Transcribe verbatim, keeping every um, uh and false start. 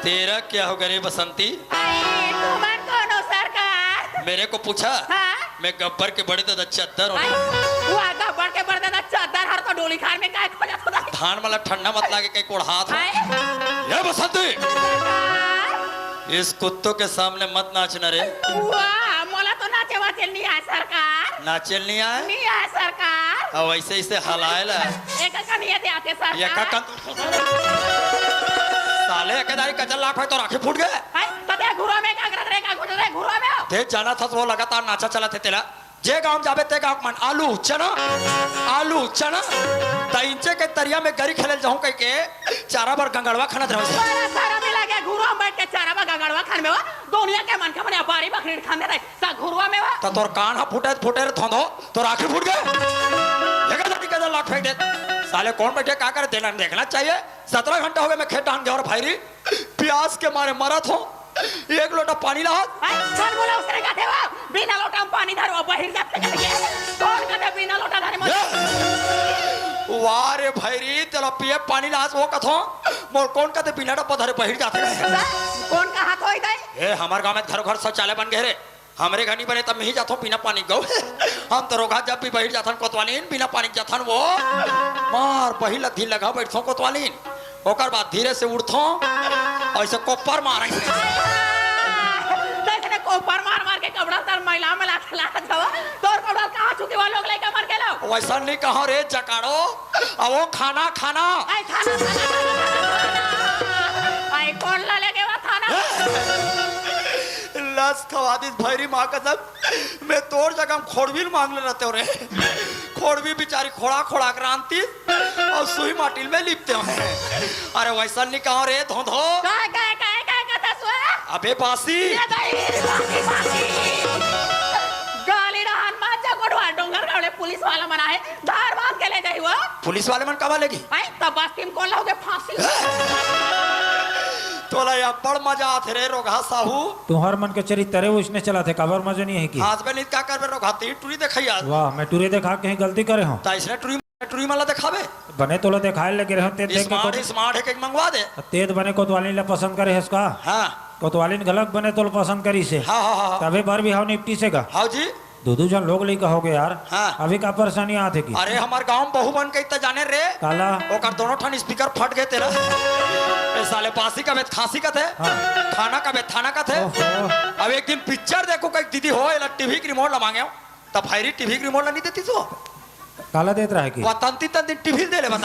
तेरा क्या होगा रे बसंती? अरे, तुमन कौन हो सरकार? मेरे को पूछा? हाँ? मैं गब्बर के बड़े दादा चद्दर हूँ। अरे, वो गब्बर के बड़े दादा चद्दर हर तो डोली खार में काय खोजत होता है? धान वाला ठंडा मत लागे, कहीं कोढ़ात हो। अरे, ये बसंती, सरकार? इस कुत्तों के सामने मत नाचना रे। वाह, मोला तो नाचे वाचे नहीं आए सरकार। नाचे नहीं आए? नहीं आए सरकार। अब ऐसे ऐसे हलाए ला। एक का नहीं आते आते सरकार। ये का कन- साले एकेदारी कचर लाग भाई, तो राखी फूट गए। हाय, तते घुरा में का करत रे, का घुरा रे, घुरा में। ते जाना था तो वो लगातार नाचा चला थे तेला। जे गांव जाबे ते गांव मन आलू चना, आलू चना। त इंचे के तरिया में गरी खेलल जाऊं कह के चारा बर गंगड़वा खानत रहो। सारा सारा मिला के घुरा में बैठ के चारा बर गंगड़वा खान में वो दुनिया के मन के मने बारी बखरी खान दे रहे। सा घुरवा में वो। त तोर कान ह फूटे फूटे रे धोंधो, तोर आंखी फूट गए। एकर दादी कदर लाख फेंक दे। साले कौन बैठे का करे तेला देखना चाहिए। सत्रह घंटा हो गए मैं खेत डाहन गया और भाई री प्यास के मारे मरत हो। एक लोटा पानी ला। हाय, कौन बोला उसने कहा थे वो? बिना लोटा में पानी धरवा बहिर जाते करके। कौन कहते बिना लोटा धरे मत? वाह रे भाई री, तेला पिए पानी ला वो कथो। मोर कौन कहते बिना डब्बा धरे बहिर जाते करके? कौन कहा थो इधर? ए, हमार गांव में घर घर शौचालय बन गए रे। हमरे घर नहीं बने तब मैं ही जाथों बिना पानी गौ। हम तो रोगा जब भी बहिर जाथन कोतवालीन, बिना पानी के जाथन वो। मार बहिर ला धीर लगा बैठथों कोतवालीन। ओकर बाद धीरे से उठथों, ऐसे कोपर मारे। तैसने कोपर मार मार के कपड़ा तर मैला मैला चला जाओ। तोर कपड़ा कहाँ छुके वाला लोग लेके मर के लो? वैसा नहीं कहा रे जकाड़ो। अब वो खाना खाना। आई खाना खाना, खाना, खाना, खाना। आई कौन ला लेके वो खाना? लस खवा दिस भैरी माँ कसम, मैं तोर जगह में खोड़वील मांग ले रहते हो रे। खोड़वी बेचारी खोड़ा खोड़ा के रांधती और सुई माटिल में लिपते हो। अरे वैसा नहीं कहो रे धोंधो। काय, काय, काय, काय कहता सुआ? अबे बासी। ये भाई, बासी, बासी। गाली रहन मत जा कोटवा डोंगर गावले पुलिस वाला मना है। धार बांध के ले जाई वो। पुलिस वाले मन काबर लेगी? आई, तब बस्ती में कौन लाओगे फांसी? तोला या बड़ मजा आथे रे रोगहा साहू। तुहर मन के चरित्र रे उसने चला थे, काबर मजा नहीं है कि? आज बे नित का करबे रोगहा, ती टुरी देखैया। वाह, मैं टुरी देखा के ही गलती करे हूँ। ता इसने टुरी, टुरी मला देखाबे। बने तोला देखाए लगे रहे, ते देख के स्मार्ट, कोत- स्मार्ट है के मंगवा दे। तेत बने कोतवाली ला पसंद करे हस का? हाँ। कोतवाली ने घलक बने तोला पसंद करी से। हाँ, हाँ, हाँ, हाँ। तबे बर बिहाव निपटी से का? हाँ जी। दू दू झन लोग लइका हो गए यार। हाँ। अभी का परेशानी आथे कि? अरे, हमार गांव में बहू बन के इतना जाने रे। काला? ओकर दोनों ठन स्पीकर फट गए तेरा। ए साले, बासी का बेत खांसी का थे। हाँ। खाना का बेत थाना का थे। ओहो। अब एक दिन पिक्चर देखो, कई दीदी हो, एला टीवी के रिमोट ला मांगे हो। तब भाई री टीवी के रिमोट ला नहीं देती तू। काला देत रहा कि? वतंती तन दिन टीवी दे ले बता।